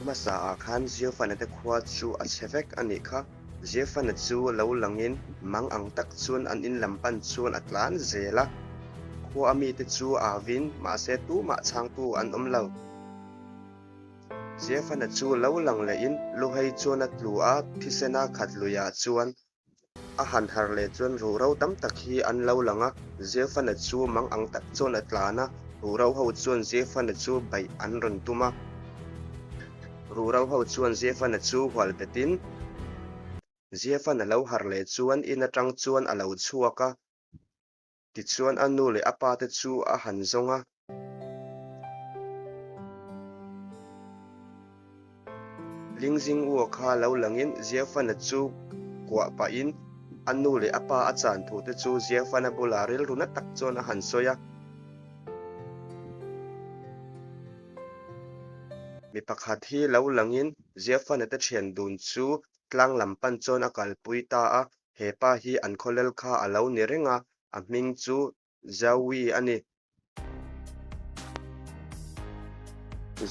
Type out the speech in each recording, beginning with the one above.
hmasa ah khan Ziofana te khua chu a chhe vek a nih kha. Ziofana chu lo langin mang ang tak chuan an in lam pan chuan a tlan zel a. Khua a mite chu au in mahse tumah chhangtu an awm lo. Ziofana chu lo lang lehin luhei chuan a tlu a, thisena khat luiah chuan A han harh leh chuan ruhro tam tak hi an lo lang a, Zefana chu mang ang tak chuan a tlan a, ruhro ho chuan Zefana chu baih an rawn tum a. Ruhro ho chuan Zefana chu hual betin Zefana lo harh leh chuan in atang chuan a lo chhuak a, Tichuan a nu leh a pa te chu a han zawng a. Lingzing ua kha lo langin Ziafana chu kuah pahin a nu leh a pa a chan thu te chu Ziafana bulah rilru na tak chuan a han sawi a. Mi pakhat hi lo langin Ziafana te thian dun chu tlang lam pan chuan a kalpui ta a. He pa hi an khawlel kha a lo ni reng a, a hming chu Zoe a ni.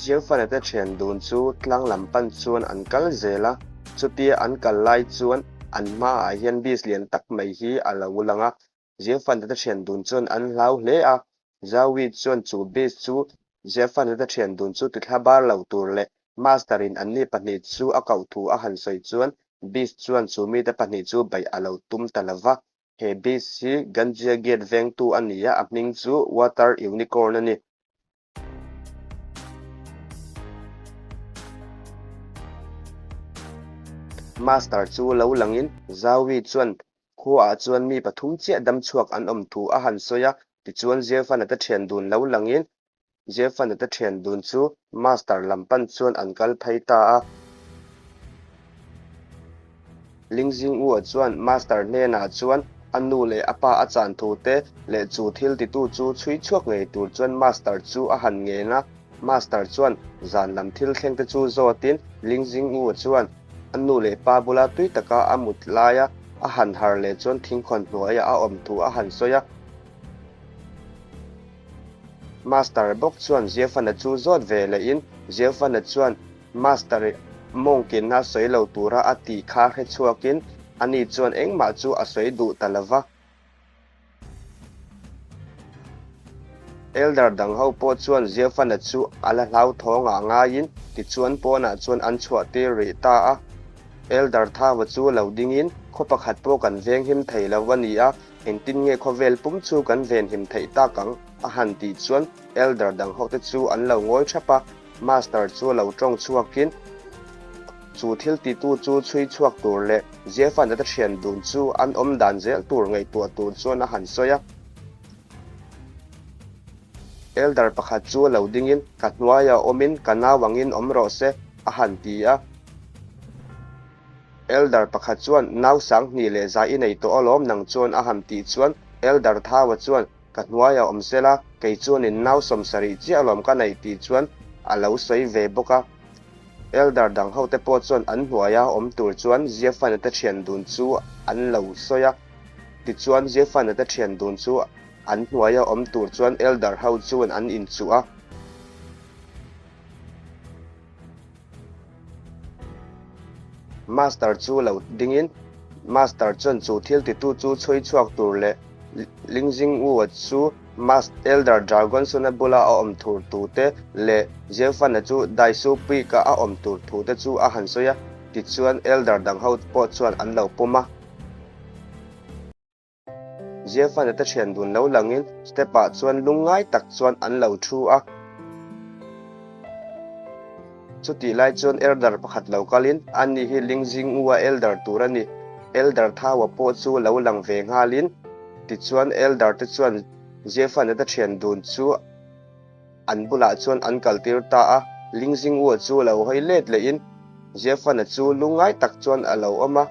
Ziangfana te thian dun chu tlang lam pan chuan an kal zel a, chutia an kal lai chuan an hmaah hian beast lian tak mai hi a lo lang a, Ziangfana te thian dun chuan an hlau hle a, Zoe chuan chu beast chu Ziangfana te thian dun chu tithla bar lo tur leh Master in anni pahnih chu a koh thu a han sawi chuan Beast chuan chu mite pahnih chu baih a lo tum ta lo va. He Beast hi Ganjia Gate vengtu a ni a, a hming chu Water Unicorn a ni. Master chu lo langin Zoe chuan khuaah chuan mi pathum chiah damchhuak an awm thu a han sawi a, tichuan Zefana te thian dun lo langin Jefana te thian dun chu Master lam pan chuan an kal phei ta a. Lingzing U-a chuan Master hnenah chuan a nu leh a pa a chan thu te leh chu thil titu chu chhui chhuak ngei tur chuan Master chu a han ngen a. Master chuan zan lam thil thleng te chu zawtin Lingzing U-a chuan a nu leh pa bula tui taka a mut laia a han har leh chuan thingkhawn hnuaia a awm thu a han sawi a. Master bawk chuan Ziafana chu zawt ve lehin Ziafana chuan Master mawngkinna sawi lo tura a tih kha hre chhuakin ani chuan engmah chu a sawi duh ta lo va. Elder dang ho pawh chuan Ziafana chu a la hlauthawngah ngaiin tichuan pawnah chuan an chhuah tir rih ta a. Elder Thava chu lo dingin khaw pakhat pawh kan venghim thei lo a ni a, Engtin nge khawvel pum chu kan venhim theih tak ang? a han tih chuan Elder dang hote chu an lo ngawi thap a, Master chu a lo tawng chhuakin chu thil titu chu chhui chhuak tur leh Zefan-a te thian dun chu an awm dan zel tur ngaihtuah tur chuan a han sawi a. Elder pakhat chu a lo dingin ka hnuaiah awmin ka nau angin awm rawh se a han ti a. Elder pakhat chuan, Nau 2000 i nei tawh alawm nang chuan a han tih chuan Elder Thaua chuan, Ka hnuai a awm sela, kei chuanin nau 70 chiah alawm ka neih tih chuan a lo sawi ve bawk a. Elder dang hote pawh chuan an hnuaia awm tur chuan Ziafana te thian dun chu an lo sawi a. Tichuan Ziafana te thian dun chu an hnuaia awm tur chuan Elder ho chuan an inchuh a. Master chu lo dingin Master chuan chu thil titu chu chhui chhuak tur leh Lingzing Wu-a chu Mas Elder Dragonson-a bula a awm tur thu te leh Zefan-a chu Daisu Peak-a a awm tur thu te chu a han sawi a, tichuan Elder dang ho pawh chuan an lo pawm a. Ziafana te thian dun lo langin step ah chuan lungngai tak chuan an lo thu a. Chutih lai chuan elder pakhat lo kalin ani hi Lingzing U-a elder tur a ni. Elder Thaua pawh chu lo lang ve nghalin tichuan elder te chuan Ziafana te thian dun chu An bulah chuan an kaltir ta a, Lingzing Wu chu lo hawi let lehin Ziafana chu lungngai tak chuan a lo awm a.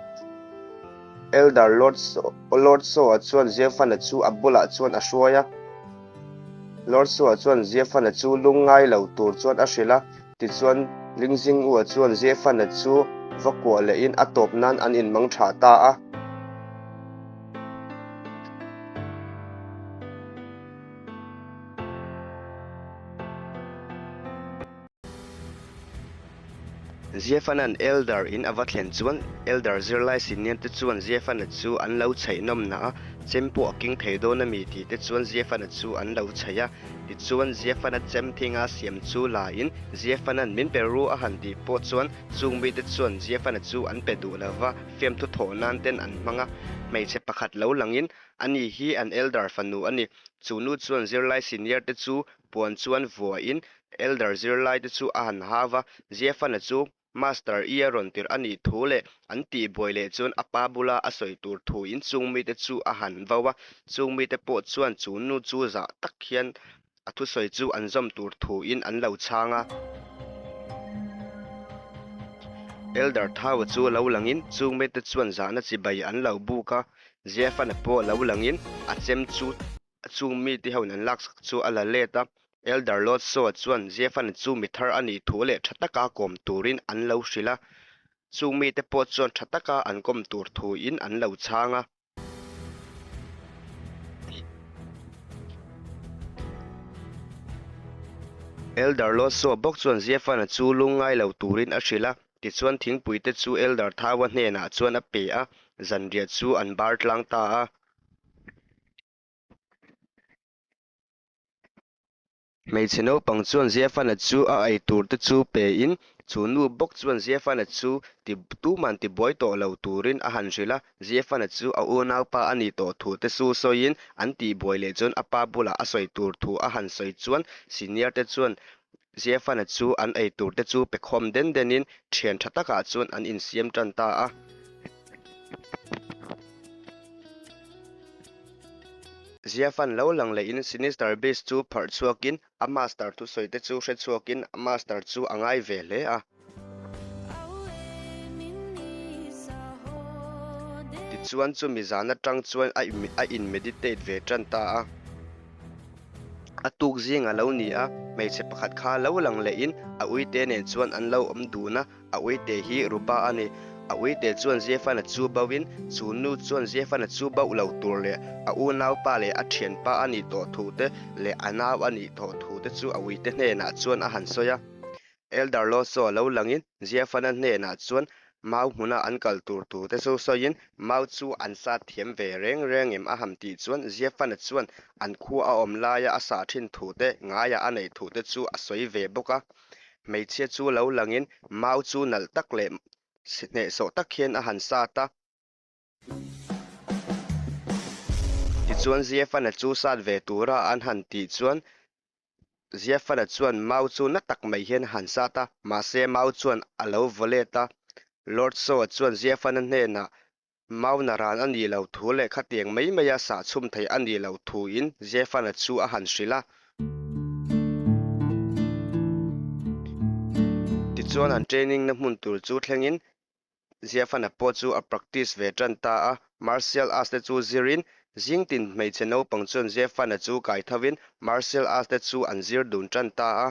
Elder Lord Lord Saw-a chuan Ziafana chu a bulah chuan a hruai a. Lord Saw-a chuan Ziafana chu lungngai lo tur chuan a hrilh a, tichuan Lingzing Wu chuan Ziafana chu va kuah lehin a tawp nan an inmang tha ta a. Ziafana'n Elder in a va thlen chuan Elder zirlai senior te chuan Ziafana chu an lo chhaih nawm nah a, chem pawh a keng thei dawn a mi tih te chuan Ziafana chu an lo chhaih a. Tichuan Ziafana chem thinga siam chu la in Ziafana'n min pe ru a han tih pawh chuan chung mite chuan Ziafana chu an pe duh lo va, fiamthu thawh nan ten an hmang a. Hmeichhe pakhat lo langin ani hi an Elder fanu a ni. Chu nu chuan zirlai senior te chu Puan chuan vuahin Elder zirlai te chu a han hau va, Ziafana chu Master i a rawn tirh a nih thu leh an tih buai leh chuan a pa bula a sawi tur thuin chung mite chu a han vau a, chung mite pawh chuan chu nu chu zah tak hian a thusawi chu an zawm tur thuin an lo chhang a. Elder Thaua chu lo langin chung mite chuan zahna chibai an lo buk a, Ziafana pawh lo langin a chem chu A chung mite hoin an laksak chu a la let a, Elder Lotso-a chuan Zefan chu mi thar a nih thu leh tha taka kawm turin an lo hrilh a, chung mite pawh chuan tha taka an kawm tur thuin an lo chhang a. Elder Lotso-a bawk chuan Zefan-a chu lungngai lo turin a hrilh a, tichuan thingpuite chu Elder Thaua hnenah chuan a pe a, zanriah chu an bar tlang ta a. Hmeichhe naupang chuan Ziafana chu a ei tur te chu pe in, chu nu bawk chuan Ziafana chu ti tuman ti buai tawh lo turin a han hrilh a, Ziafana chu a unaupa a nih tawh thu te chu sawiin an tih buai leh chuan a pa bulah a sawi tur thu a han sawi chuan senior te chuan Ziafana chu an ei tur te chu pe khawm den den in thian tha takah chuan an insiam tan ta a. Ziafan lo lang lehin Sinister Beast chu pharh chhuakin a master thusawi te chu hre chhuakin a master chu a ngai ve hle a. Tichuan chumi zan atang chuan a in meditate ve tan ta a. A tuk zing a lo ni a, hmeichhe pakhat kha lo lang lehin a uite nen chuan an lo awm dun a. A uite hi Rupa a ni. A uite chuan Zefana chu bauhin, chu nu chuan Zefana chu bauh lo tur leh a unaupa leh a thianpa a nih tawh thu te leh a nau a nih tawh thu te chu a uite hnenah chuan a han sawi a. Elder Loso lo langin Zefana hnenah chuan mau hmuna an kal tur thu te chu sawiin, mau chu an sat thiam ve reng reng em a ham tih chuan Zefana chuan an khua a awm laia a sah thin thu te ngaiah a neih thu te chu a sawi ve bawk a. Hmeichhia chu lo langin mau chu nalh tak leh hnehsawh tak hian a han sat a. Tichuan Ziafana chu sat ve tura an han tih chuan Ziafana chuan mau chu na tak mai hian a han sat a, mahse mau chuan a lo vaw let a. Lord Saw-a chuan Ziafana hnenah Mau naran a nih loh thu leh khatiang mai maia sah chhum theih a nih loh thuin Zefana chu a han hrilh a. Tichuan an training na hmun tur chu thlengin Zefana pawh chu a practice ve tan ta a, martial arts te chu zirin zingtin hmeichhe naupang chuan Zefana chu kai thovin martial arts te chu an zir dun tan ta a.